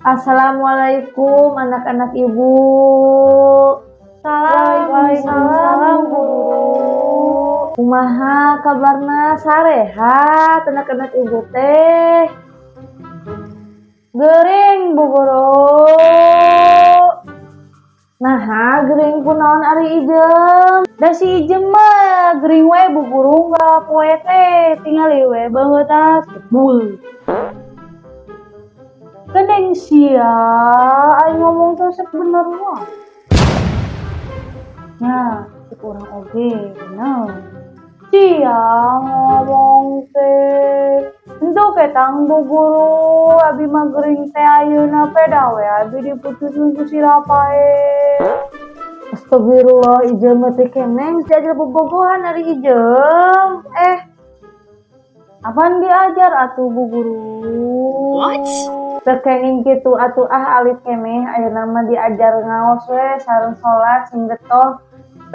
Assalamualaikum, anak-anak Ibu. Waalaikumsalam, Bu. Kumaha kabarna, sarehat anak-anak Ibu teh? Gering, Bu Guru. Nah, gering kunaon ari Ijem? Da si Ijem mah gering we, Bu Guru, nggak poe teh tingali we beungeutna bul. Gandeng sia, aing ngomong teh sok bener mah. Nya, cek urang oge bener. Sia ngomong teh. Henteu ketang, Bu Guru, abi mah gering teh ayeuna peda we abi diputuskeun ku si Rafael. Astagfirullah, Ijem mah teh keneng diajar bobogohan ari Ijem. Eh, Apaan diajar atuh, Bu Guru? What? Teu kenging kitu atuh ah, alit keneh ayeuna mah diajar ngaos we sareng salat sing getol.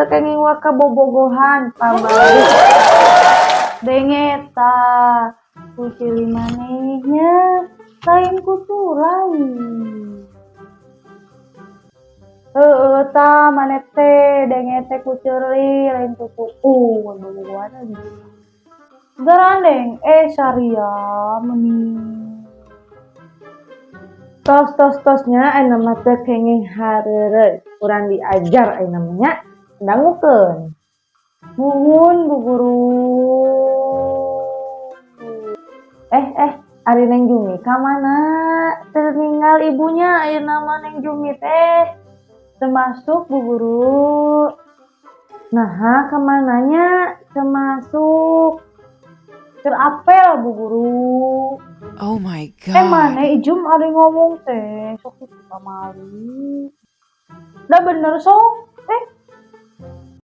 Teu kenging waka bobogohan pamali. Denge tah, ku cili manehnya lain ku lain. Heeh tah, maneh teh denge teh ku ceuli lain ku kuku bobogohan bisa. Garandeng eh saria meni. Tos tos tosnya, ayeuna mah teu kenging hareureuy. Kurang diajar ayeuna mah nya. Dangukeun. Muhun, Bu Guru. Eh eh, ari Neng Jumi ka mana? Teu ninggal ibunya ayeuna mah Neng Jumi teh. Termasuk, Bu Guru. Nah, kamananya termasuk? Keur apel, Bu Guru. Oh my Eh, God. Mana Ijum ari ngomong teh sok itu kamari. Dah bener sok.